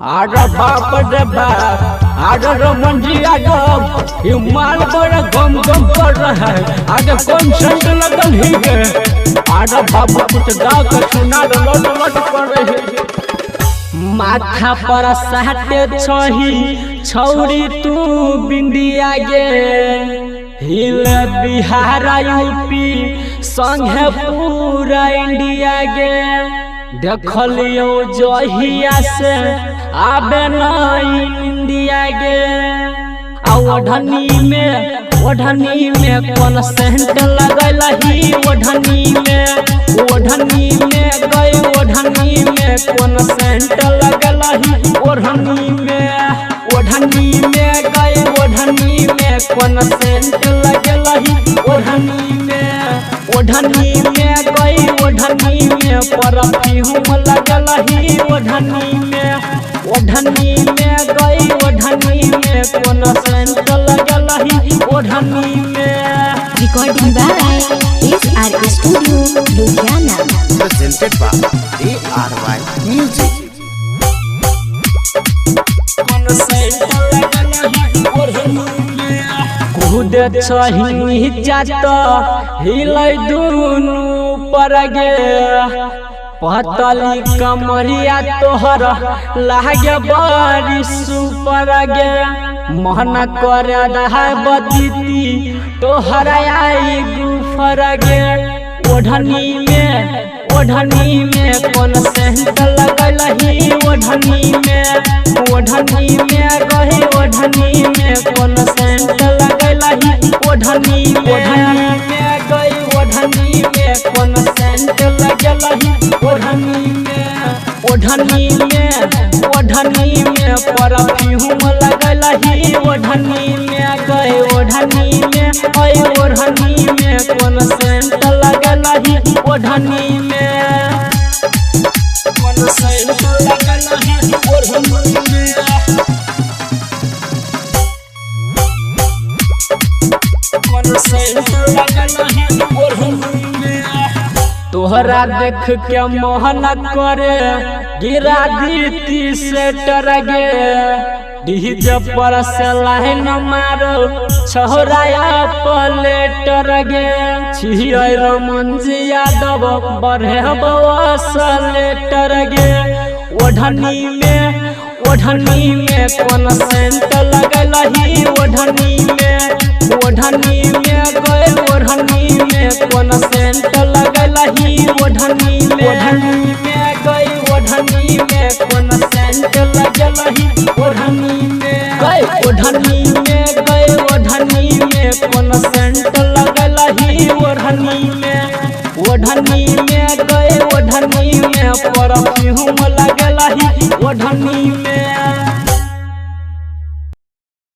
आगे बाप रे बाप, आगे रमन जी यादव, ये माल बड़ा गम गम कर रहा है। आगे कौन संग लगल ही के, आगे बाबू कुछ गा के सुना दो, लट लट कर रहे। माथा पर साटे छही छौरी तू बिंदिया गे, हिल बिहार यूपी संगे पूरा इंडिया गे। देखलियो जहिया से आबे नहीं इंडिया गे। आ ओढ़नी में कौन सेंट लगलही, ओढ़नी में गई, ओढ़नी में कौन सेंट लगलही, ओढ़नी में गई, ओढ़नी में कौन सेंट लगलही, ओढ़नी में गई, ओढ़नी में परफ्यूम लगलही, ओढ़नी में गई, ओढ़नी में कौन सेंट लगलही, ओढ़नी में। Recording by SR Studio, Ludhiana. Presented by ARY Music. कूद छही जात हिलै दुनू पर गे, पतली कमरिया तोहर लागे बड़ी सुपर गे। मन कर बदीती तोहर आई गुफर गे। ओढ़नी में कौन सेंट लगलही, ओढ़नी में गई, ओढ़नी में कौन सेंट लगलही, ओढ़नी में गई, ओढ़नी में कौन सेंट लगलही, ओढ़नी में परफ्यूम लगलही, ओढ़नी में गई, ओढ़नी में आई, ओढ़नी में कौन सेंट लगलही, ओढ़नी में कौन सेंट लगलही, ओढ़नी में कौन सेंट लगलही, ओढ़नी में। तोहरा देख के मोहन करे गिरा दीती से टर गे, डीजे पर से लाइन मारो छोराया पलेटर गे। छियै रमन जी यादव बढ़े बसलेटर गे। ओढ़नी में कौन सेंट लगलही, ओढ़नी में गए, ओढ़नी में कौन सेंट लगलही, ओढ़नी में गई, ओढ़नी में कौन सेंट लगलही, ओढ़नी में गई, ओढ़नी में गई, ओढ़नी में कौन सेंट लगलही, ओढ़नी में गई, ओढ़नी में परफ्यूम लगलही, ओढ़नी में।